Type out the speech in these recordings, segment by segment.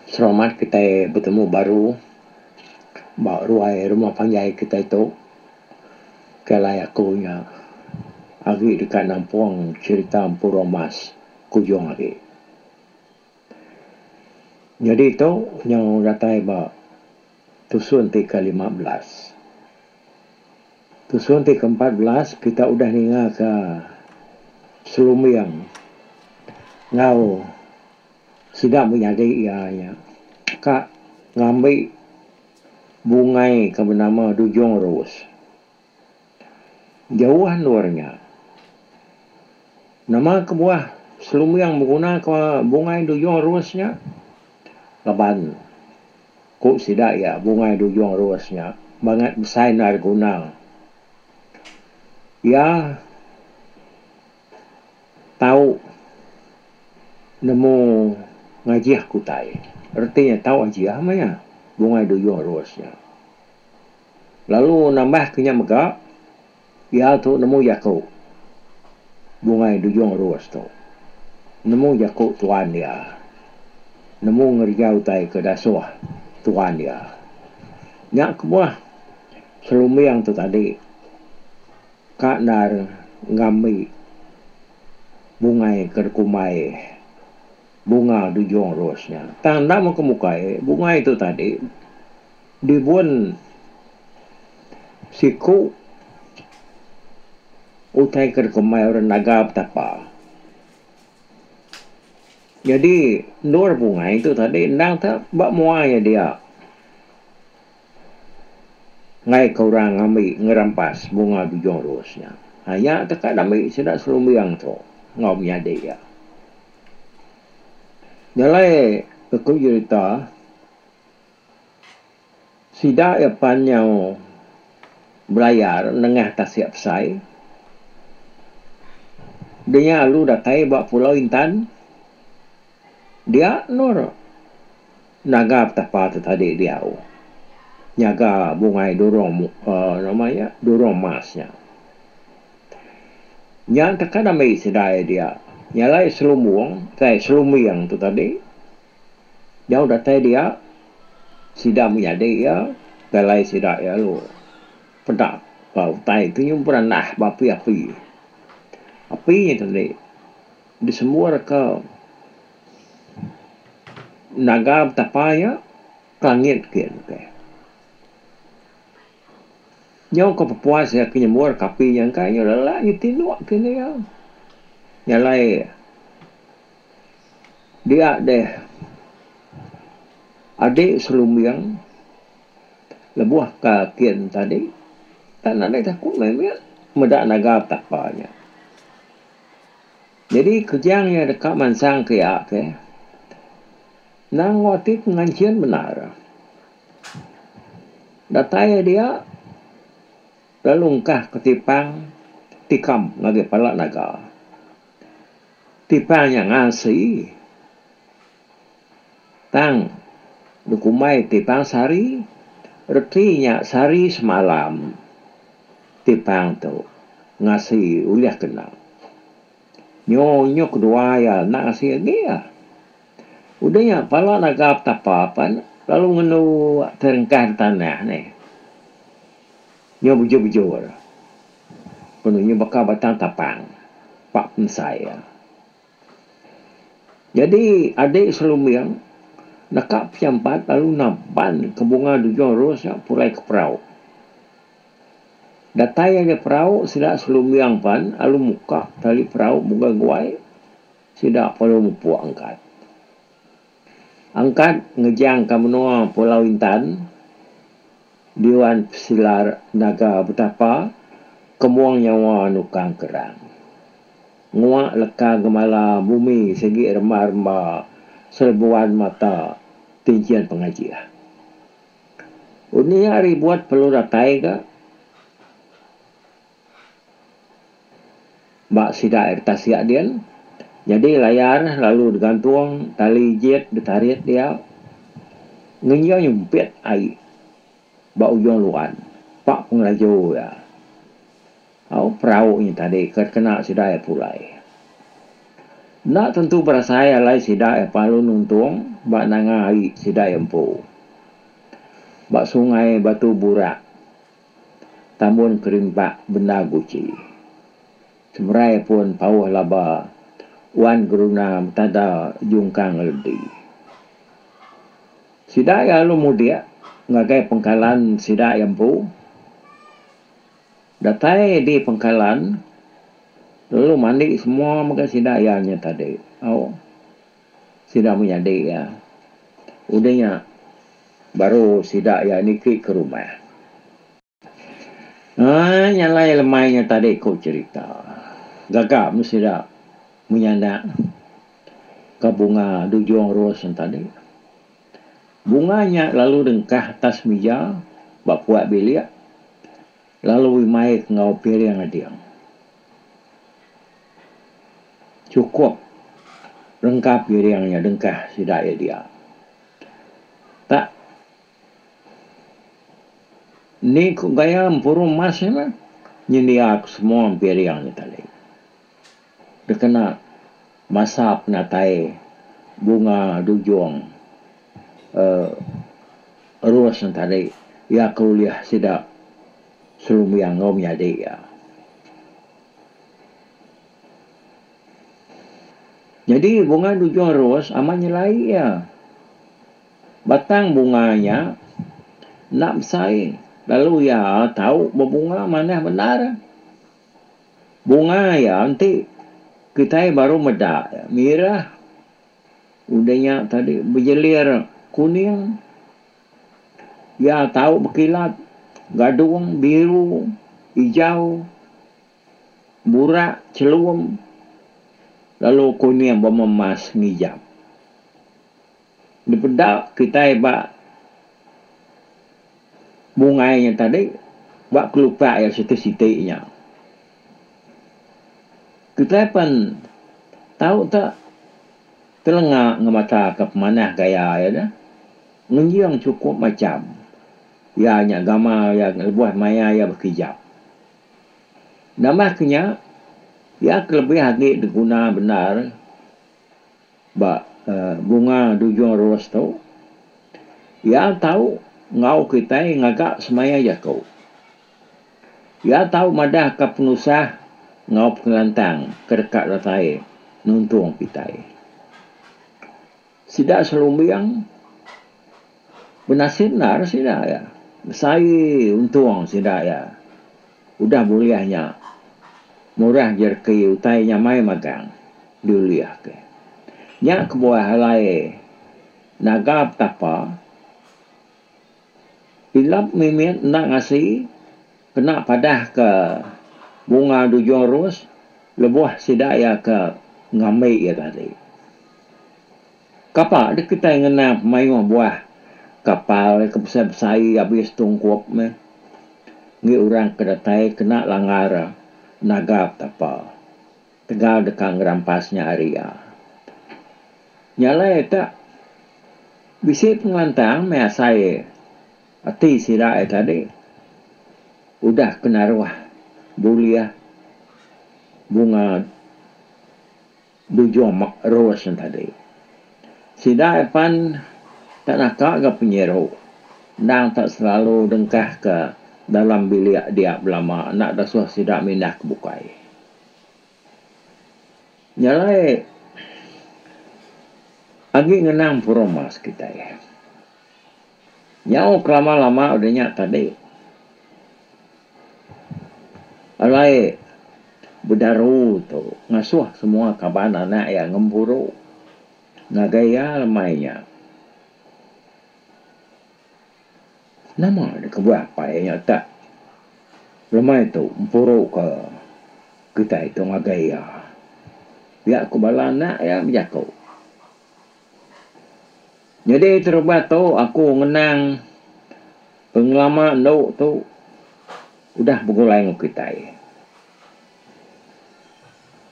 Selamat kitai betemu baru ba ruai rumah panjai kitai tu ke alai aku nya agi deka nampung cherita Empurung Mas kujung agi. Nyadi tu nyau datai ba tusun ti ke 15. Tusun ti ke 14 kita udah ninga ka Selumbing enggau sida menyadi iya nya ka ngambi bungai ke benama Dujung Rus. Jauh endur nya. Nama kebuah Selumbing beguna ke bungai Dujung Rus nya? Laban ku sida iya bungai Dujung Rus nya bangat besai endar guna. Iya tau nemu ngajih ke utai. Reti nya tau ajih meh iya bungai Dujung Rus nya. Lalu nambah ke nya mega, iya tu nemu jaku Bungai Dujung Rus tu. Nemu jaku tuan iya. Nemu ngereja utai ke dasuh tuan iya. Nya kebuah Selumbing tu tadi ka endar ngambi bungai ke dikumbai Bunga Dujung Rus nya. Tang enda meh kemukai bungai tu tadi. Dibun siku utai ke dikembai orang naga betapa. Nyadi endur bungai tu tadi endang te ba mua iya dia. Enggai ke orang ngambi ngerampas bunga Dujung Rus nya. Ha nya teka diambi sida Selumbing tu enggau menyadi iya. Jalai aku jerita. Sida iya pan nyau belayar nengah tasik besai. Dinya lalu datai ba Pulau Intan. Dia endur naga petapa tu tadi diau nyaga bungai durung uhh nama nya durung mas nya. Nya tekan ambi sida iya dia nyalai selumbung tai selumbing tu tadi. Nyau datai dia, sida menyadi iya galai sida iya lalu peda ba utai ti nyau berandah ba api-api. Api nya tadi disembur ka naga betapa nya ke langit kin ke. Nyau ka pepuas iya ke nyembur ka api nya engka nyau lelak nyau tinduk kin iya. Jalai. Dia deh adik Selumbing lebuh ka kin tadi tak nadai takut meh mih meda naga betapa nya. Jadi kejang iya deka mansang ke iya ke nang enggau ati ke nganchin bendar. Datai iya dia lalu engkah ke tipang tikam ngagai pala naga. Tipang nya ngasi. Tang dikumbai tipang sehari, reti nya sehari semalam tipang tu ngasi ulih kena. Nyo nyo kedua iya enda ngasi agi iya. Udah nya pala naga petapa pan lalu ngendu terengkah da tanah nih. Nyo bejur-bejur. Penu nya baka batang tapang ba pemesai iya. Nyadi adik Selumbing neka penyampat lalu naban ke bunga dujung rus nya pulai ke perau. Datai ngagai perau sida Selumbing pan lalu muka tali perau muga guai sida perlu mupuk angkat. Angkat ngejangka menua Pulau Intan. Diwan Pesilar Naga Betapa Kemung Nyawa Nukang Kerang. Ngua leka gemala bumi sigi remba-remba selebuan mata tinchin pengajih. Unih ari buat perlu datai ga Ba sida air tasik din, nyadi layar lalu digantung tali ijit ditarit dia ngenjing nyumpit ai ba ujung luan pa pengelaju iya. Au perau nya tadi ke kena sida iya pulai. Enda tentu berasai alai sida iya palu nuntung ba nanga ai sida iya empu. Ba sungai Batu Burak, Tambun Kerimpak Benda Guchi. Seberai pun pauh laba Wan Geruna betada jungkang ngeledi. Sida iya lalu mudik ngagai pengkalan sida iya empu. Datai di pengkalan lalu mandi semua mega sida iya nya tadi. Au sida menyadi iya. Udah nya baru sida iya niki ke rumah. Aaa nya alai lemai nya tadi ku cherita. Gaga meh sida menyanak ka bunga dujung ros nya tadi. Bunga nya lalu dengkah atas mija ba puak bilik lalu imai ke enggau piring ading. Chukup rengka piring nya dengkah sida iya dia. Tak ni ku gaya empuru emas nya meh nyendia ke semua piring nya tadi. Dikena masa penatai bunga dujung uhh rus ne tadi iya ke ulih sida Selumbiang enggau menyadi iya. Nyadi bunga dujung rus amat nyelai iya. Batang bunga nya enda besai lalu iya tau bebunga manah bendar. Bunga iya enti kitai baru meda iya mirah udah nya tadi bejelir kuning iya tau bekilat gadung biru ijau burak chelum lalu kuning bememas ngijap. Dipeda kitai ba bungai nya tadi ba kelupak iya siti-siti nya. Kitai pen tau te telenga ngemata ka pemanah gaya iya deh. Ngenjing chukup macham iya nya gamal iya lebuh maya iya bekijap. Nambah ke nya iya kelebih agi diguna bendar. Ba bunga dujung ros tu, iya tau enggau kitai ngaga semaya jaku. Iya tau madahka penusah enggau pengelantang ke deka datai nuntung kitai. Sida selumbing benasit endar sida iya. Besai untung sida iya udah bulih nya. Murah jereki utai nyamai magang diulihka. Nya kebuah alai naga betapa ilap mimit enda ngasi kena padahka bunga dujung rus lebuh sida iya ke ngambi iya tadi. Kapa deh kitai ngena pemayuh buah kapal ke besai-besai abis tungkup meh enggi orang ke datai kena langgar naga betapa tegal deka ngerampas nya ari iya. Nya alai tak bisi pengelantang meh asai ati sida iya tadi udah ke naruh bulih bunga. Dujung ros nya tadi. Sida iya pan tak naka ga penyiru endang tak selalu dengkah ke dalam bilik dia belama enda dasuh sida mindah ke bukai. Nya alai agi ngenang perumas kitai. Nyau kelama-lama udah nya tadi alai bedaru tu ngasuh semua kaban anak iya ngempuru ngagai iya lemai nya. Nama dikebuah apai nya tak lemai tu empuru ke kitai tu ngagai iya. Pia ku bala anak iya bejaku. Nyadi terubah tu aku ngenang pengelama endu tu udah begulai enggau kitai.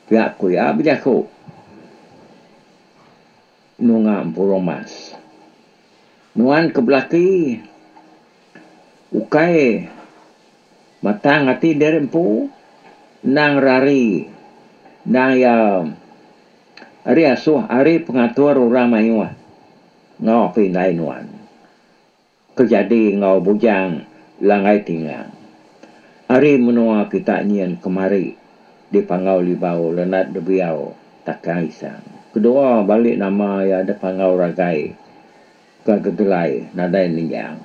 Pia ku iya bejaku nunga Empurung Mas. Nuan ke belaki ukai batang ati diri empu endang rari endang iya. Ari asuh ari pengatur orang mayuh enggau apai indai nuan ke jadi enggau Bujang Langgai Tingang ari menua kita nyin kemari di Panggau Libau Lendat Debiau Takang Isang. Kedua bali nama iya da Panggau Ragai ke gegelai nadai ninjang.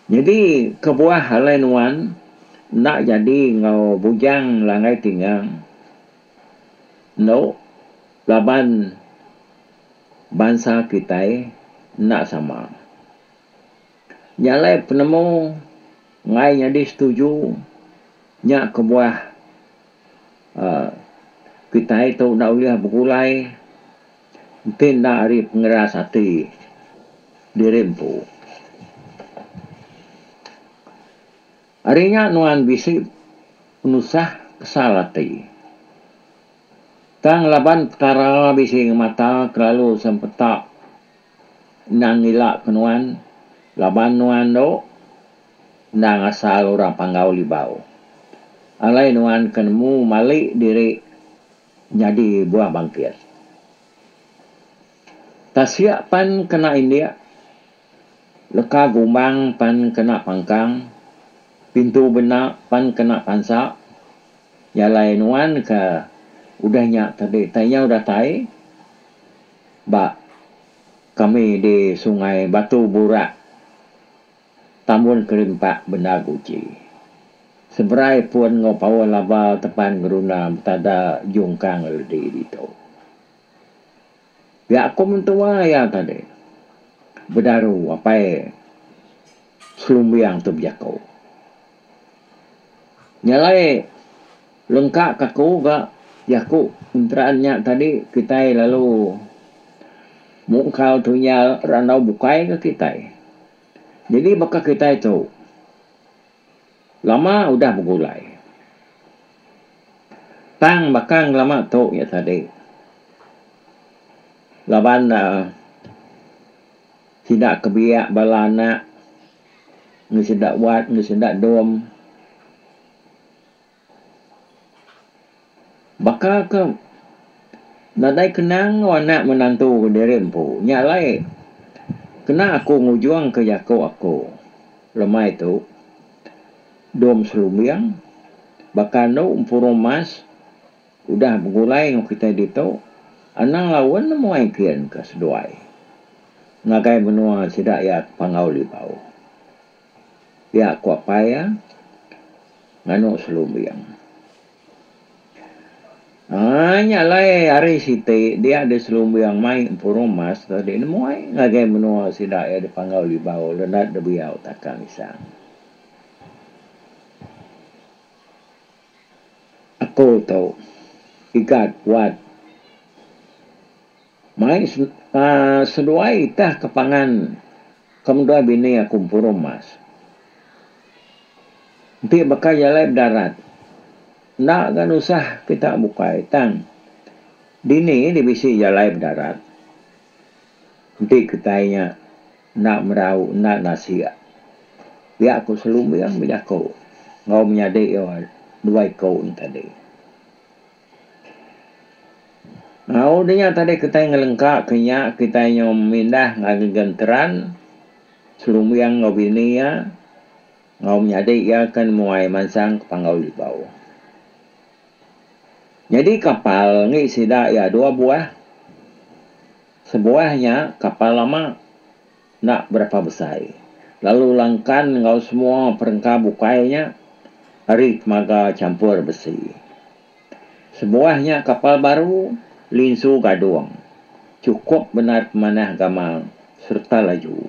Nyadi kebuah alai nuan enda jadi enggau Bujang Langgai Tingang endu laban bansa kitai enda sama. Nya alai penemu enggai nyadi setuju nya kebuah uhh kitai tu enda ulih begulai enti enda ari pengeras ati diri empu. Ari nya nuan bisi penusah kesal ati. Tang laban Petara bisi ngemata kelalu sempeta endang ngila ke nuan laban nuan tu endang asal orang Panggau Libau. Alai nuan ke nemu mali diri nyadi buah bangkit. Tasik pan kena indik, leka gumbang pan kena pangkang, pintu bena pan kena pansa, jalai nuan ke udah nya tadi tai nyau datai ba kami di Sungai Batu Burak. Tambun kerimpak bendar guchi. Seberai pun enggau pauh laba tepan ngerunda betada jungkang ledi ditu. Pia ku mentua iya tadi bedaru apai Selumbiang tu bejaku. Nya alai lengka ka aku ga jaku enteran nya tadi kitai lalu mungkal tunyal randau bukai ga kitai. Nyadi baka kitai tu lama udah begulai. Tang baka ngelama tu nya tadi laban sida ke biak bala anak enggau sida wat enggau sida dom. Baka ke nadai kenang enggau anak menantu ke diri empu. Nya alai kena aku ngujung ke jaku aku lemai tu Dom Selumbing baka anu empuru mas udah begulai enggau kitai ditu anang laun nemuai kin ke seduai ngagai menua sida iya ke Panggau Libau. Pia ku apai iya nganu Selumbing. Aaa nya alai hari siti dia deh Selumbing mai empuru mas tadi nemuai ngagai menua sida iya di Panggau Libau Lendat Debiau Takang Isang. Aku tu Igat Wat mai aaa seduai itah ke pangan ke menduai bini aku empuru mas. Enti baka jalai bedarat, enda ga nusah kita bukai tang dini di bisi jalai bedarat. Enti kitai nya enda merau enda nasik pia ku Selumbing bejaku enggau menyadi iya dua iku ne tadi. Au deh nya tadi kitai ngelengka ke nya kitai nyau mindah ngagai genteran Selumbing enggau bini iya. Enggau menyadi iya ke nemuai mansang ke Panggau Libau. Nyadi kapal ngi sida iya dua buah. Sebuah nya kapal lama enda berapa besai lalu langkan enggau semua perengka bukai nya ari temaga champur besi. Sebuah nya kapal baru linsu gadung chukup bendar pemanah gamal sereta laju.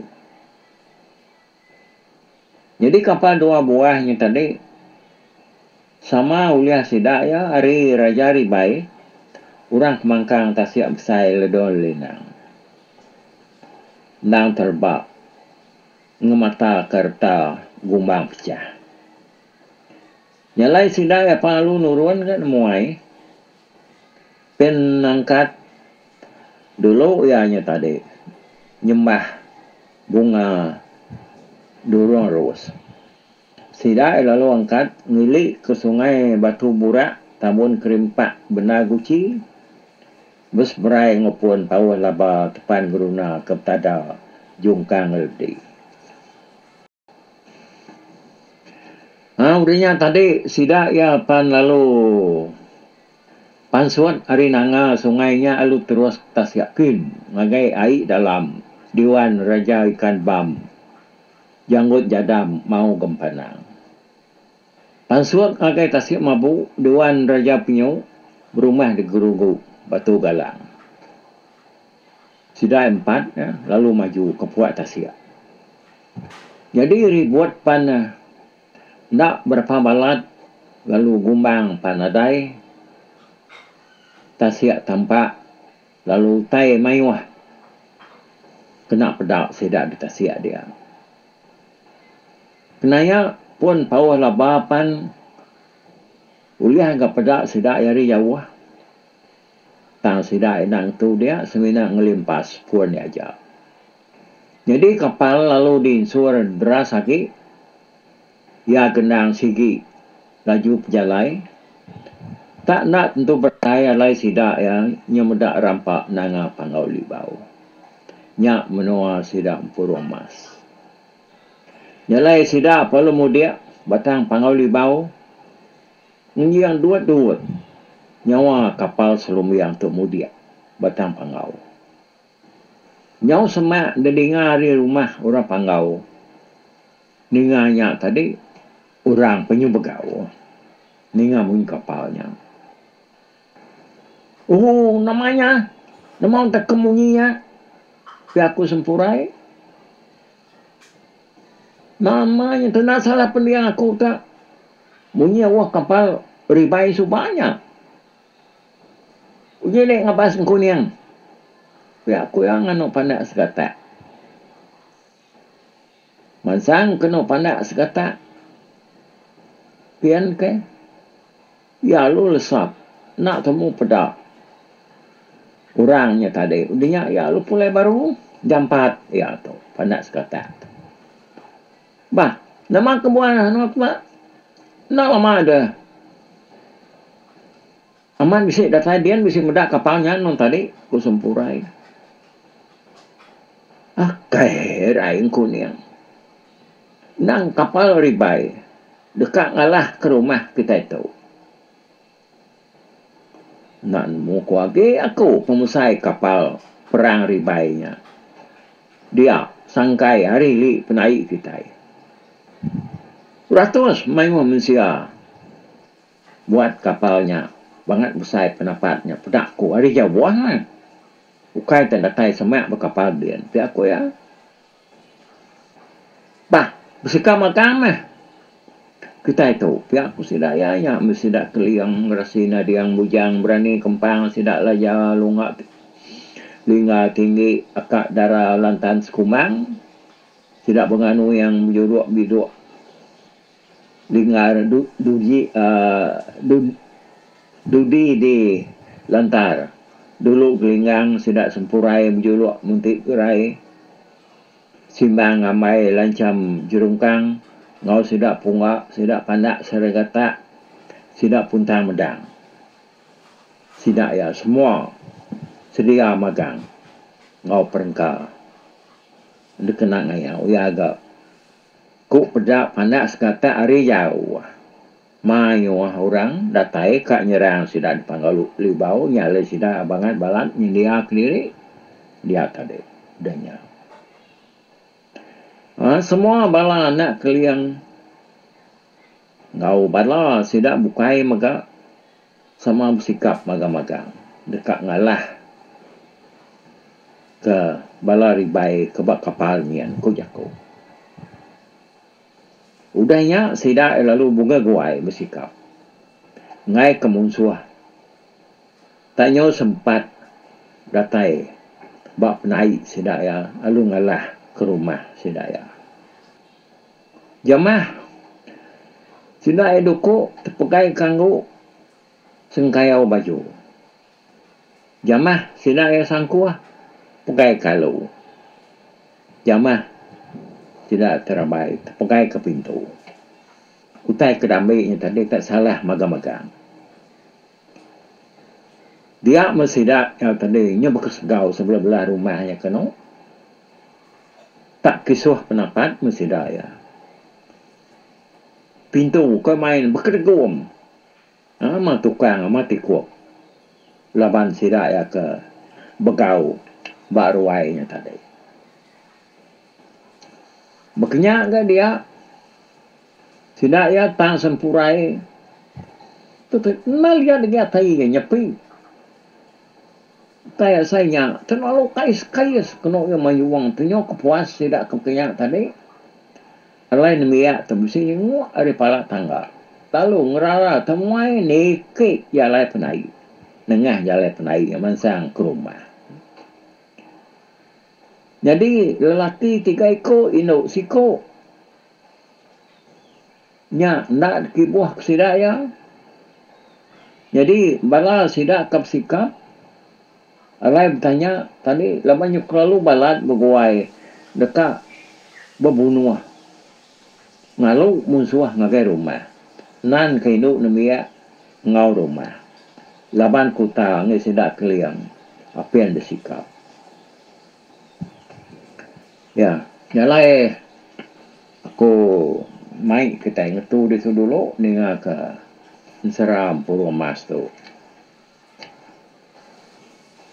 Nyadi kapal dua buah nya tadi sama ulih sida iya ari Raja Ribai orang ke mangkang tasik besai Ledong Linang. Endang tereba ngemata ke reta gumbang pechah. Nya alai sida iya pan lalu nurun ga nemuai pen angkat dulu iya nya tadi nyembah Bunga Durung Rus. Sida lalu angkat ngili ke Sungai Batu Burak. Tambun Kerimpak Bendar Guchi, Beseberai enggau pun Pauh Laba Tepan Geruna ke betada Jungkang Redi. Udah nya tadi sida iya pan lalu pansut ari nanga sungai nya lalu terus tasik kin ngagai ai dalam diwan Raja Ikan Bam Janggut Jadam Mau Gempanang. Pansut ngagai tasik Mabu diwan Raja Penyu berumah di Gerugu Batu Galang. Sida empat nya lalu maju ke puak tasik. Nyadi ribut pan enda berapa balat lalu gumbang pan nadai. Tasik tampak lalu utai mayuh kena peda sida di tasik dia. Kenaya pun pauh laba pan ulih ga peda sida ari jauh. Tang sida enda ngetu dia semina ngelimpas pun iya aja. Nyadi kapal lalu diinsur deras agi, iya gendang sigi laju pejalai. Tak enda tentu berasai alai sida iya nyemeda rampa Nanga Panggau Libau. Nya menua sida Empurung Mas. Nya alai sida perlu mudik batang Panggau Libau. Ngenjing duit-duit nyawa kapal Selumbiang tu mudik Batang Panggau. Nyau semak dedinga ari rumah orang Panggau ninga nya tadi orang penyu begau ninga munyi kapal nya. Ooh nama nya nama utai ke munyi nya pia ku Sempurai. Nama nya tu enda salah pending aku ka munyi auh kapal ribai suba nya. Uji nek ngabas engkuning pia ku iya nganu pandak segatak. Mansang kenu pandak segatak pian ke iya lalu lesap enda temu peda orang nya tadi. Udah nya iya lalu pulai baru jampat iya tu pandak segatak tu. Bah nama kebuah anu ba enda lama deh. Amat bisi datai din bisi meda kapal nya nun tadi, ku Sempurai. Akai rai engkuning. Endang kapal ribai deka ngalah ke rumah kitai tu. Enda nemu ku agi aku pemesai kapal perang ribai nya. Dia sangkai ari ili penai kitai. Beratus mayuh mensia. Buat kapal nya bangat besai penapat nya peda ku ari jauh meh. Ukai te datai semak ba kapal din pia ku iya. Bah besikap magang meh kitai tu pia ku sida iya nya meh sida keling ngerasi nading bujang berani kempang sida laja lunga lingga tinggi aka dara lantan sekumbang sida benganu yang bejuruk biduk. Linggar duji dudi di lantar dulu gelinggang sida sempurai bejuluk munti gerai simbang ngambai lancham jerungkang enggau sida pungga sida pandak seregatak sida puntang medang. Sida iya semua sedia magang enggau perengka dikena ngayau iya ga. Ku peda pandak segatak ari jauh. Mayuh orang datai ka nyerang sida di Panggau Libau nya alai sida bangat balat nyendia kediri dia tadi udah nya. Aaa semua bala anak Keling enggau bala sida bukai mega sama besikap magang-magang deka ngalah ke bala ribai ke ba kapal nyin, ku jaku. Udah nya sida lalu bunga guai besikap enggai ke munsuh tak nyau sempat datai ba penai sida iya lalu ngalah ke rumah sida iya. Jamah sida iya duku tepegai kanggu sengkayau baju. Jamah sida iya sangkuh pegai kalu. Jamah sida terabai tepegai ke pintu. Utai ke dambi nya tadi tak salah magang-magang. Dia meh sida nyau tadi nyu bekesegau sebelah-belah rumah nya kenu. Tak kisuh penapat meh sida iya. Pintu ke main bekedegum ama tukang ama tikup laban sida iya ke begau ba ruai nya tadi. Bekenya ga dia sida iya tang sempurai tu enda liat agi atai ga nyepi. Utai asai nya kelalu kais-kais kenu iya mayung tu nyau kepuas sida ke bekenya tadi. Alai nembiak tu bisi nyenguk ari pala tangga lalu ngerara temuai niki jalai penai nengah jalai penai nya mansang ke rumah. Nyadi lelaki tiga iku indu siku Nya enda dikibuh ke sida iya. Nyadi bala sida ke besikap alai betanya tadi laban nya kelalu balat beguai deka bebunuh ngalu munsuh ngagai rumah nan ke indu nembiak enggau rumah laban kuta enggi sida keling apin besikap. Ya, nya alai aku mai kitai ngetu ditu dulu ninga ke ensera Empuru Emas tu.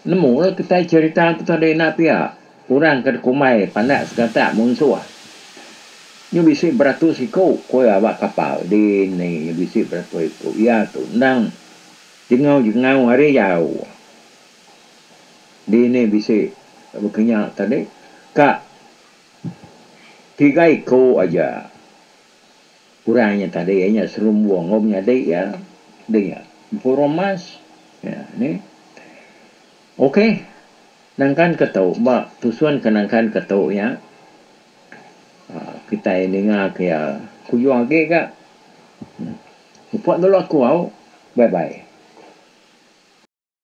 Nemu la kitai cherita tu tadi enda pia orang ke dikumbai pandak segatak munsuh. Nyu bisi beratus iku ku iya ba kapal dini nyu bisi beratus iku. Iya tu endang jengau-jengau ari jauh. Dini bisi baka nya tadi ka tiga iku aja orang nya tadi iya nya serumbung enggau menyadi iya dia Empurung Mas ya nih. Ok nangkan ke tu ba tusun ke nangkan ke tu nya uhh kitai ninga ke iya kujung agi ka. Mupuk dulu aku au. Bye bye.